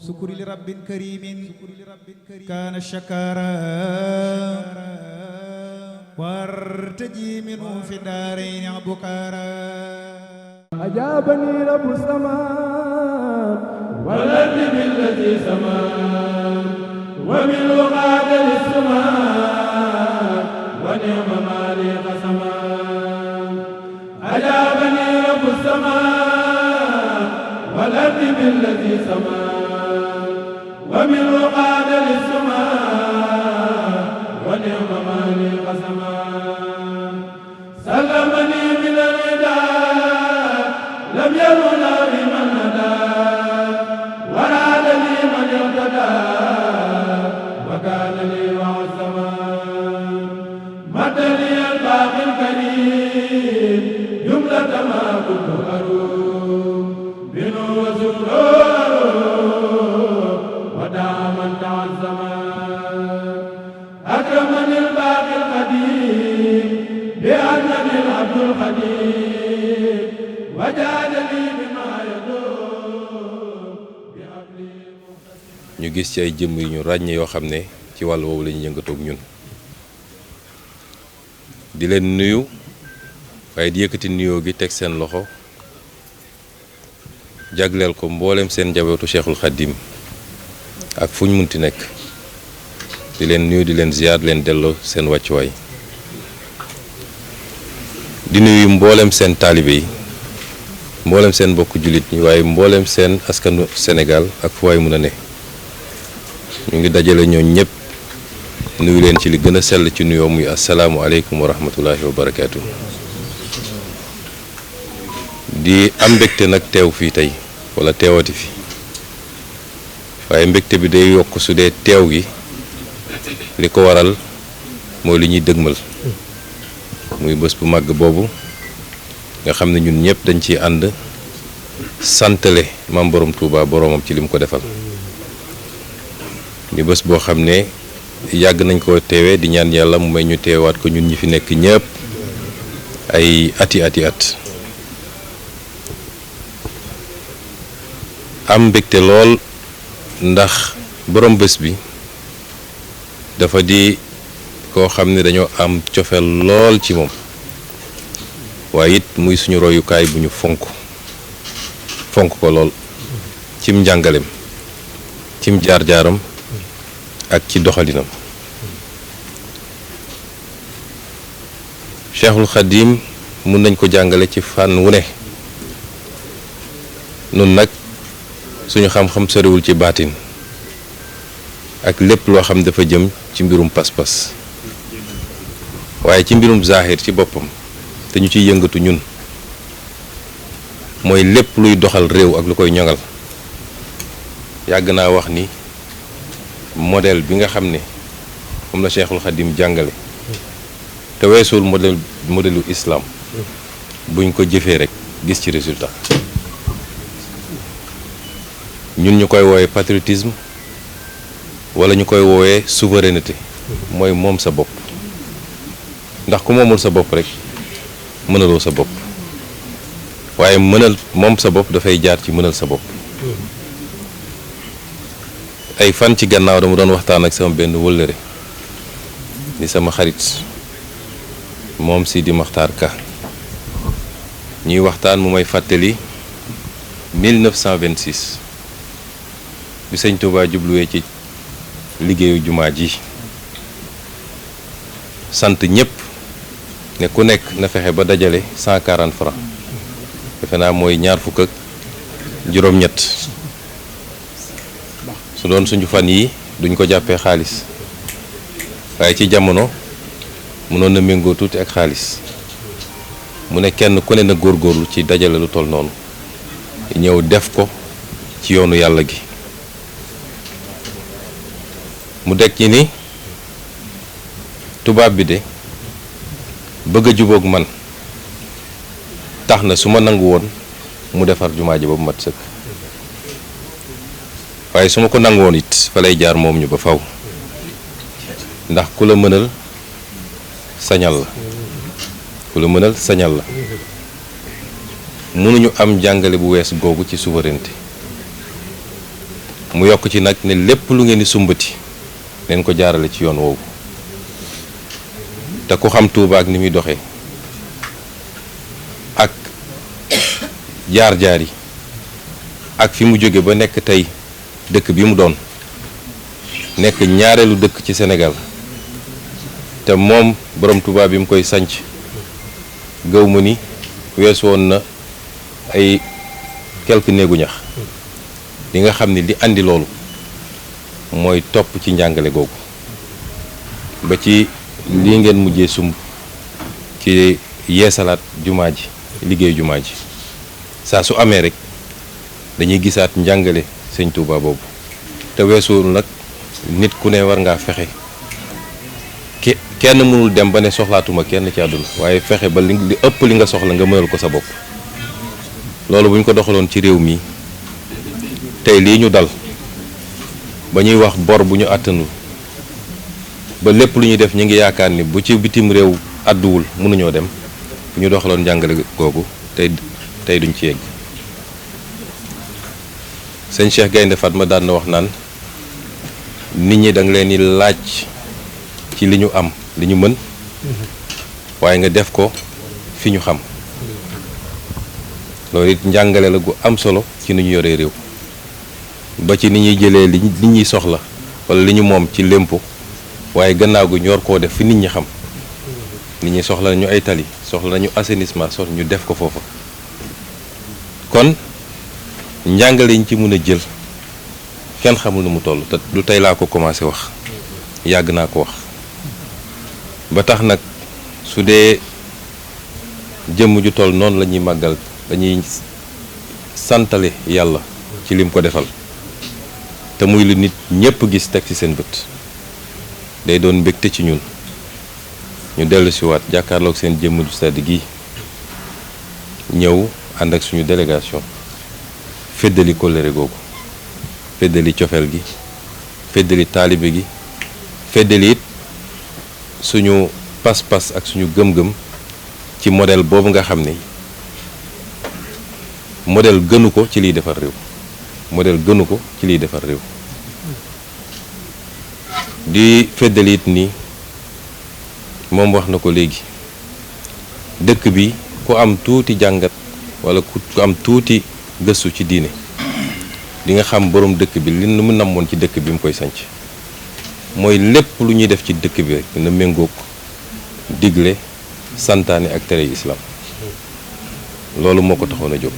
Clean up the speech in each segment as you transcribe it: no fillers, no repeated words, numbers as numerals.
سكر لرب كريم كان شكارا وارتجي منه في الدارين بكارا أجابني رب السماء والأرض بالتي سماء ومن وقاد للسماء ونعم مالي قسما أجابني رب السماء والأرض بالتي سماء ومن وقاد للسماء ونعم مالي قسما سلمني من الرداء لم يكن لمن هدى وراد لي من اهتدى وكان لي معصما مد لي الباقي الكريم جملة ما كنت أروم بنو وسرور ودع من تعزما أكرمني الباقي القديم بأنني العبد القديم وجعلني بما يدوم بأبلي. ñu gis ci ay jëmm yu ñu ràññee yoo xam ne ci wàll woowu la ñu yëngatoog ñun di leen nuyu waaye di yëkkati nuyoo gi teg seen loxo jagleel ko mboolem seen njabootu Cheikhul Khadim ak fu ñu munti nekk di leen nuyu di leen ziyaar di leen delloo seen wàccuwaay di nuyu mboolem seen taalibe yi mboolem seen mbokku jullit ñi waaye mboolem seen askanu Sénégal ak fu waay mun a ne ñu ngi dajale ñoo ñëpp nuyu leen ci li gën a sell ci nuyoo muy asalaamualeykum wa rahmatullahi wa barakaatu. di am mbégte nag teew fii tey wala teewati fi waaye mbégte bi day yokk su dee teew gi li ko waral mooy li ñuy dëgmal muy bés bu màgg boobu nga xam ne ñun ñëpp dañ ciy ànd santale maam borom Touba boromam ci lim ko defal ñu bés boo xam ne yàgg nañ ko teewee di ñaan yàlla mu may ñu teewaat ko ñun ñi fi nekk ñëpp ay ati at am mbégte lool ndax borom bés bi dafa di koo xam ne dañoo am cofeel lool ci moom waaye it muy suñu royukaay bu ñu fonk ko lool cim njàngaleem cim jaar-jaaram ak ci doxalinam Cheikhul Khadim mun nañ ko jàngale ci fànn wu ne nun nag suñu xam-xam soriwul ci baatin ak lépp loo xam dafa jëm ci mbirum pas-pas waaye ci mbirum zahir ci boppam te ñu ciy yëngatu ñun mooy lépp luy doxal réew ak lu koy ñoŋal yàgg naa wax ni modèle bi nga xam ne moom la Cheikhul Khadim jàngale te weesul modèlu islam buñ ko jëfee rek gis ci résultat ñun ñu koy woowee patriotisme wala ñu koy woowee souveraineté mooy moom sa bopp ndax ku moomul sa bopp rek mënaloo sa bopp waaye mënal moom sa bopp dafay jaar ci mënal sa bopp ay fan ci gannaaw dama doon waxtaan ak sama benn wëllëre di sama xarit moom Sidi Maxtaar Ka ñuy waxtaan mu may fàttali 1926 bi sëñ Touba jubluwee ci liggéeyu jumaa ji sant ñëpp ne ku nekk na fexe ba dajale 140 francs defe naa mooy ñaar fukk ak juróom-ñett su doon suñu fan yi duñ ko jàppee xaalis waaye ci jamono mënoon na méngoo tuuti ak xaalis mu ne kenn ku ne na góorgóorlu ci dajale lu toll noonu ñëw def ko ci yoonu yàlla gi mu dekk ci ni tubaab bi de bëgg a jubóog man tax na su ma nangu woon mu defar jumaa ji ba bu mat sëkk waaye su ma ko nangu woon it fa lay jaar moom ñu ba faw ndax ku la mënal sañal la mënuñu am jàngale bu wees googu ci souveraineté mu yokk ci nag ne lépp lu ngeen di sumbati neen ko jaarale ci yoon woowu te ku xam Touba ak ni muy doxee ak jaar-jaar yi ak fi mu jóge ba nekk tey dëkk bi mu doon nekk ñaareelu dëkk ci Sénégal te moom borom Touba bi mu koy sanc gëw ma ni weesu woon na ay quelques néegu ñax li nga xam ni li andi loolu mooy topp ci njàngale googu ba ci lii ngeen mujjee sumb ci yeesalaat jumaa ji liggéeyu jumaa ji saa su amee rek dañuy gisaat njàngale sëñ Touba boobu te weesuwul nag nit ku ne war ngaa fexe kenn mënul dem ba ne soxlaatuma kenn ci àdduna waaye fexe ba li ëpp li nga soxla nga mënal ko sa bopp loolu bu ñu ko doxaloon ci réew mi tey lii ñu dal ba ñuy wax bor bu ñu àttanul ba lépp lu ñuy def ñu ngi yaakaar ni bu ci bitim réew àdduwul mënuñoo dem bu ñu doxaloon njàngale googu tey duñ ci yegg sëñ Cheikh Gaynde Fatma daan na wax naan nit ñi da nga leen di laaj ci li ñu am li ñu mën waaye nga def ko fi ñu xam loolu it njàngale la gu am solo ci ni ñu yoree réew ba ci ni ñuy jëlee li ñuy soxla wala li ñu moom ci lémpo waaye gannaaw gu ñor koo def fi nit ñi xam nit ñi soxla nañu ay tali soxla nañu assainissement soxla ñu def ko foofa kon njàngale yi ñu ci mën a jël kenn xamul nu mu toll te du tey laa ko commencé wax yàgg naa ko wax ba tax nag su dee jëmm ju toll noonu la ñuy màggal dañuy santale yàlla ci lim ko defal te muy lu nit ñépp gis teg ci seen bët day doon mbégte ci ñun ñu dellu si waat jàkkaarloog seen jëmm ju sedd gi ñëw ànd ak suñu délégation feddali kóllëre googu feddali cofeel gi feddali taalibe gi feddali it suñu pas-pas ak suñu gëm-gëm ci modèle boobu nga xam ni modèle gënu ko ci liy defar réew modèle gënu ko ci liy defar réew di feddali it ni moom wax na ko léegi dëkk bi ku am tuuti jàngat wala ku am tuuti gëstu ci diine di nga xam borom dëkk bi li mu namoon ci dëkk bi mu koy sanc mooy lépp lu ñuy def ci dëkk bi rek na méngoog digle santaane ak tere islam loolu moo ko taxoon a jóg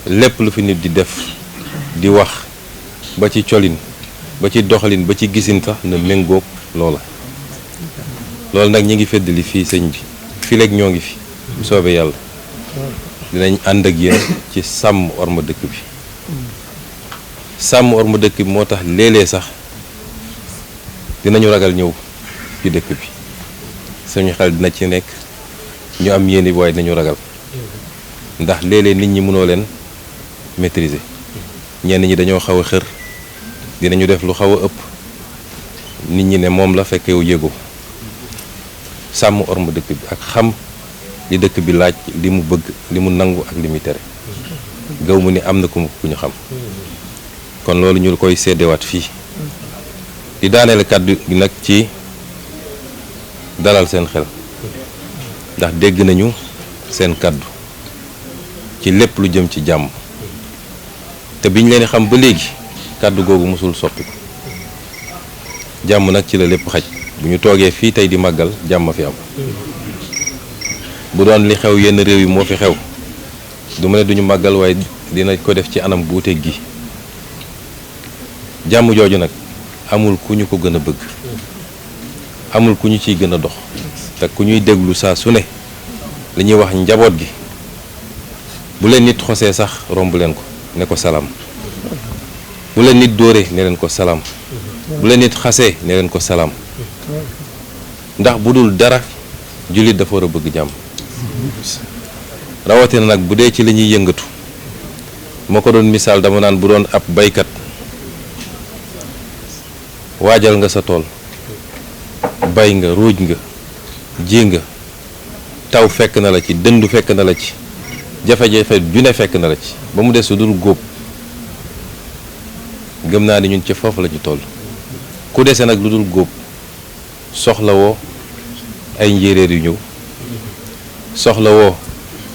lépp lu fi nit di def di wax ba ci colin ba ci doxalin ba ci gisin sax na méngoog loola loolu nag ñi ngi feddali fii sëñ bi fii léegi ñoo ngi fi bu soobee yàlla dinañ ànd ak yéen ci sàmm orma dëkk bi sàmm orma dëkk bi moo tax léeg-léeg sax dinañu ragal ñëw ci dëkk bi suñu xel dina ci nekk ñu am yéene bi waaye dinañu ragal ndax léeg-léeg nit ñi mënoo leen maîtriser ñenn ñi dañoo xaw a xër dinañu def lu xaw a ëpp nit ñi ne moom la fekk yow yéego sàmm orma dëkk bi ak xam li dëkk bi laaj li mu bëgg li mu nangu ak li muy tere gaw mu ni am na ku ñu xam kon loolu ñu koy seddewaat fii di daaneel kàddu gi nag ci dalal seen xel ndax dégg nañu seen kàddu ci lépp lu jëm ci jàmm te biñ leen xam ba léegi kàddu googu mosul soppiku jàmm nag ci la lépp xaj bu ñu toogee fii tey di màggal jàmm fi am bu doon li xew yenn réew yi moo fi xew du ma ne duñu màggal waaye dina ko def ci anam bu wuuteeg gi jàmm jooju nag amul ku ñu ko gën a bëgg amul ku ñu ciy gën a dox te ku ñuy déglu saa su ne li ñuy wax njaboot gi bu leen nit xosee sax romb leen ko ne ko salaam bu leen nit dóoree ne leen ko salaam bu leen nit xasee ne leen ko salaam ndax bu dul dara jullit dafa war a bëgg jàmm rawatina nag bu dee ci li ñuy yëngatu moo ko doon misaal dama naan bu doon ab baykat waajal nga sa tool bay nga ruuj nga ji nga taw fekk na la ci dëndu fekk na la ci jafe-jafe ju ne fekk na la ci ba mu des su dul góob gëm naa ni ñun ca foofu la ñu toll ku dese nag lu dul góob soxlawoo ay njéeréer yu ñëw soxlawoo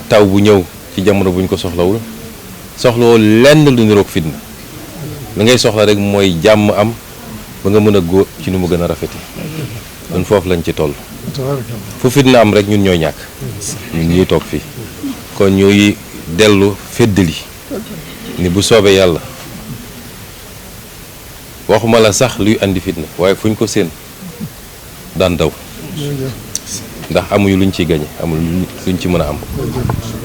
taw bu ñëw ci jamono buñ ko soxlawul soxlawoo lenn lu niroog fitna li ngay soxla rek mooy jàmm am ba nga mën a góob ci nu mu gën a rafeti ñun foofu lañ ci toll fu fitna am rek ñun ñooy ñàkk ñun ñuy toog fii kon ñuy dellu feddali ni bu soobee yàlla waxuma la sax luy andi fitna waaye fuñ ko seen daan daw ndax amuñu luñ ciy gañe amuñu luñ ci mën a am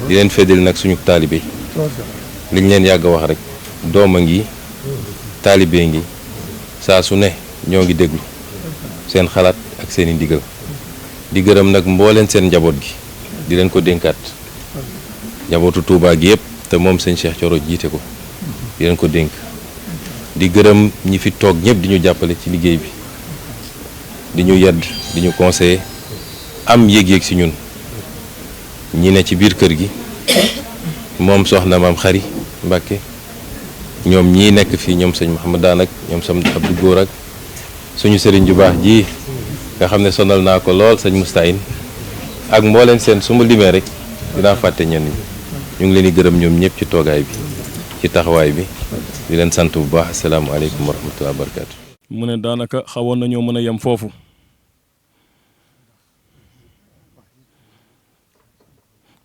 di leen feddali nag suñu taalibe liñ leen yàgg a wax rek doom a ngi taalibe ngi saa su ne ñoo ngi déglu seen xalaat ak seeni ndigal di gërëm nag mbooleen seen njaboot gi di leen ko dénkaat njabootu Touba gi yëpp te moom sëñ Cheikh Thioro jiite ko di leen ko dénk di gërëm ñi fi toog ñëpp di ñu jàppale ci liggéey bi di ñu yedd di ñu conseiller am yéeg-yéeg ci ñun ñi ne ci biir kër gi moom soxna maam Xari Mbàkke ñoom ñii nekk fii ñoom sëñ Mouhamadaan ak ñoom sam Abdou Góor ak suñu sëriñ ju baax ji nga xam ne sonal naa ko lool sëñ Moustahine ak mbooleen seen su ma limee rek dinaa fàtte ñenn ñi ñu ngi leen di gërëm ñoom ñëpp ci toogaay bi ci taxawaay bi di leen sant bu baax asalaamaaleykum wa rahmatulah wa barakaatu. mu ne daanaka xawoon nañoo mën a yem foofu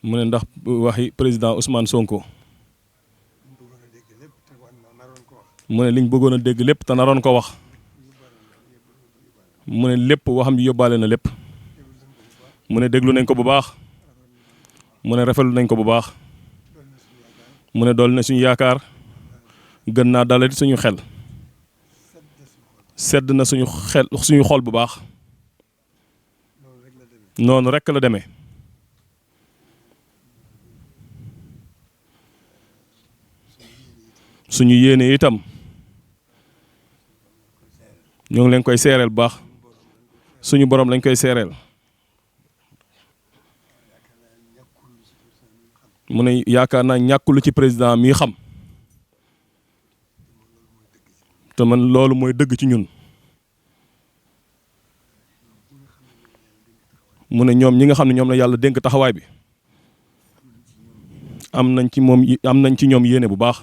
mu ne ndax waxi président Ousmane Sonko mu ne liñ bëggoon a dégg lépp te naroon ko wax mu ne lépp waxam ji yóbbaale na lépp mu ne déglu nañ ko bu baax mu ne rafetlu nañ ko bu baax mu ne dool na suñu yaakaar gën naa dalal suñu xel sedd na suñu xol bu baax noonu rekk la demee suñu yéene itam ñoo ngi leen koy seereel bu baax suñu borom lañ koy seereel mu ne yaakaar naa ñàkkulu ci président mi xam te man loolu mooy dëgg ci ñun mu ne ñoom ñi nga xam ne ñoom la yàlla dénk taxawaay bi am nañ ci ñoom yéene bu baax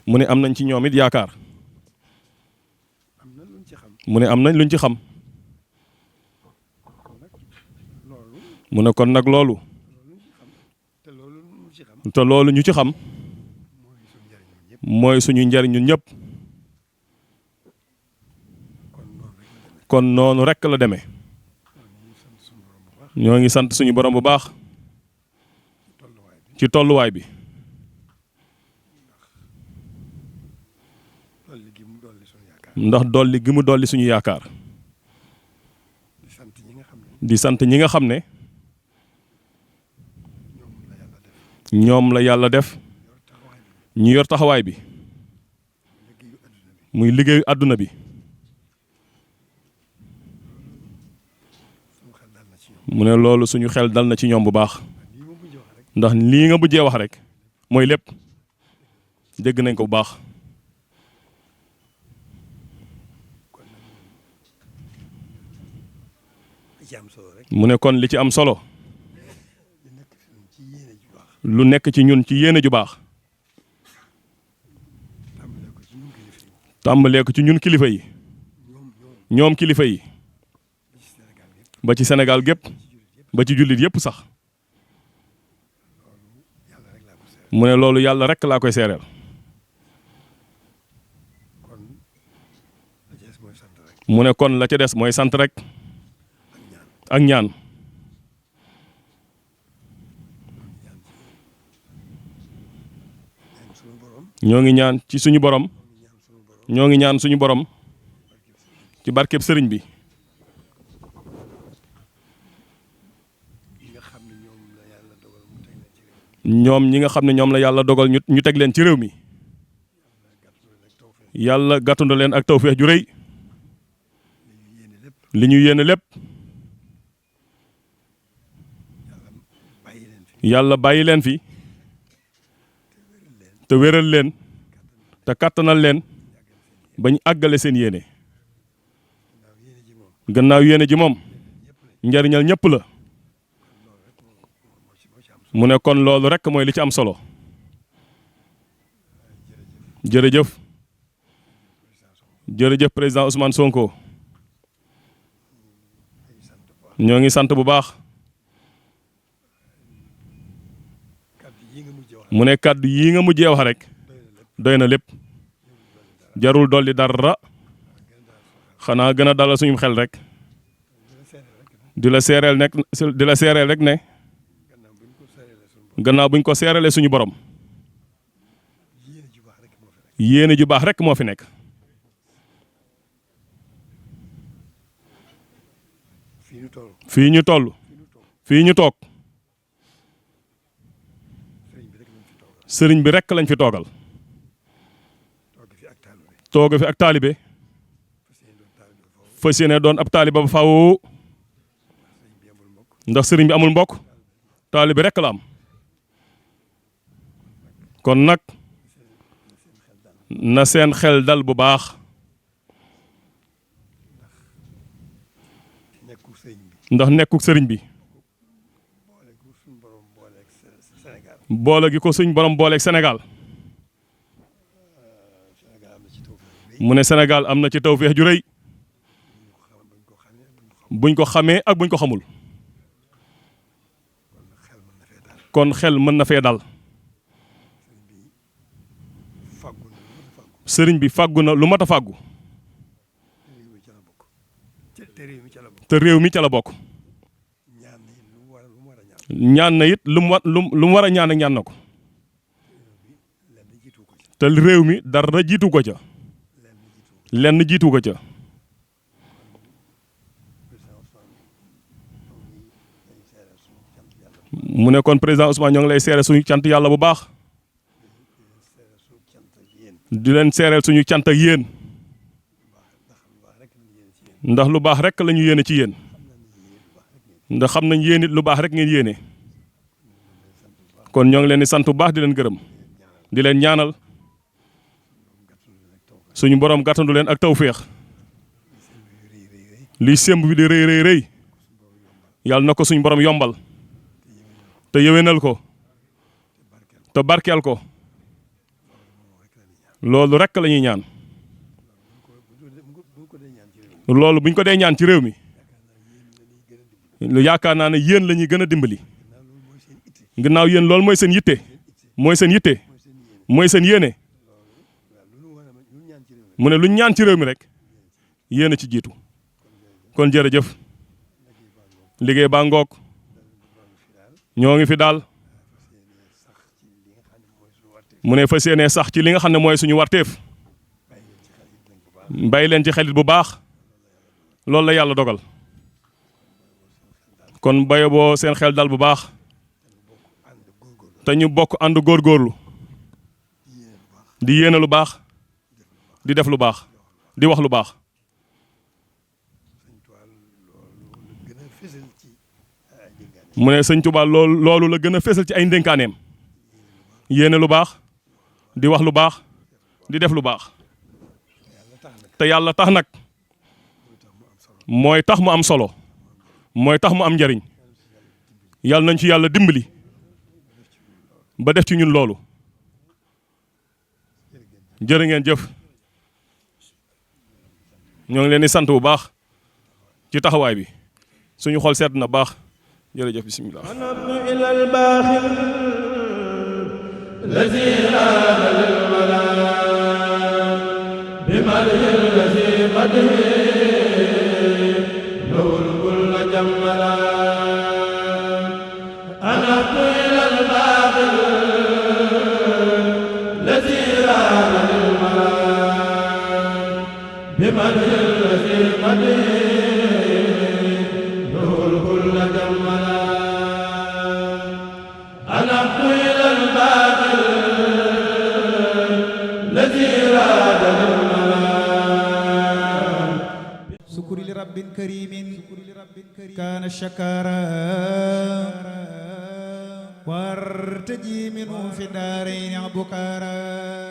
mu ne am nañ ci ñoom it yaakaar mu ne am nañ luñ ci xam mu ne kon nag loolu te loolu ñu ci xam mooy suñu njariñ ñun ñëpp kon noonu rekk la demee ñoo ngi sant suñu borom bu baax ci tolluwaay bi ndax dolli gi mu dolli suñu yaakaar di sant ñi nga xam ne ñoom la yàlla def ñu yor taxawaay bi muy liggéeyu àdduna bi mu ne loolu suñu xel dal na ci ñoom bu baax ndax lii nga mujjee wax rek mooy lépp dégg nañ ko bu baax mu ne kon li ci am solo lu nekk ci ñun ci yéene ju baax tàmbalee ko ci ñun kilifa yi ñoom kilifa yi ba ci Sénégal gépp ba ci jullit yépp sax mu ne loolu yàlla rekk laa koy seereel mu ne kon la ca des mooy sant rek ak ñaan ñoo ngi ñaan ci suñu borom ñoo ngi ñaan suñu borom ci barkeb sëriñ bi ñoom ñi nga xam ne ñoom la yàlla dogal ñu teg leen ci réew mi yàlla gàttandu leen ak tawfeex ju rëy li ñu yéene lépp yàlla bàyyi leen fi te wéral leen te kàttanal leen bañ àggale seen yéene. gannaaw yéene ji moom njariñal ñëpp la. mu ne kon loolu rek mooy li ci am solo. jërëjëf jërëjëf président Ousmane Sonko ñoo ngi sant bu baax. mu ne kàddu yii nga mujjee wax rek doy na lépp jarul dolli dara xanaa gën a dalal suñu xel rek di la seereel rek ne gannaaw buñ ko seeralee suñu borom yéene ju baax rek moo fi nekk. fii ñu toll fii ñu toog sëriñ bi rek lañ fi toogal. tooga fi ak taalibe fas yéene doon ab taalibe ba faaw ndax sëriñ bi amul mbokk taalibe rek la am. kon nag na seen xel dal bu baax ndax nekkuk sëriñ bi boole gi ko suñ borom booleeg Sénégal mu ne Sénégal am na ci tawfeex ju rëy buñ ko xamee ak buñ ko xamul kon xel mën na fee dal. sëriñ bi fàggu na lu mat a fàggu te réew mi ca la bokk. ñaan na it lu mu war a ñaan ak ñaan na ko te réew mi dara jiitu ko ca lenn jiitu ko ca. mu ne kon président Ousmane ñoo ngi lay seere suñu cant yàlla bu baax di leen seereel suñu cant ak yéen ndax lu baax rek la ñu yéene ci yéen ndax xam nañ yéen it lu baax rek ngeen yéene. kon ñoo ngi leen di sant bu baax di leen gërëm di leen ñaanal suñu borom gàttandu leen ak tawféex liy sémb bi di rëy rëy rëy yàlla na ko suñu borom yombal te yéwénal ko te barkeel ko loolu rek la ñuy ñaan. loolu buñ ko dee ñaan ci réew mi yaakaar naa ne yéen la ñuy gën a dimbali. gannaaw yéen loolu mooy seen yitte mooy seen yitte mooy seen yéene mu ne lu ñu ñaan ci réew mi rek yéen a ci jiitu. kon jërëjëf liggéey baa ngoog ñoo ngi fi daal mu ne fas yéene sax ci li nga xam ne mooy suñu warteef bàyyi leen ci xelit bu baax loolu la yàlla dogal. kon bayo boo seen xel dal bu baax te ñu bokk ànd góorgóorlu di yéene lu baax di def lu baax di wax lu baax. mu ne sëñ Tuubaa loolu la gën a fésal ci ay ndénkaaneem yéene lu baax di wax lu baax di def lu baax te yàlla tax nag mooy tax mu am solo mooy tax mu am njariñ. yàlla nañ ci yàlla dimbali ba def ci ñun loolu. jërë ngeen jëf ñoo ngi leen di sant bu baax ci taxawaay bi suñu xol sedd na baax jërëjëf bismillah. سكري لرب كريم كان شكارا وارتجي منه في الدارين بكارا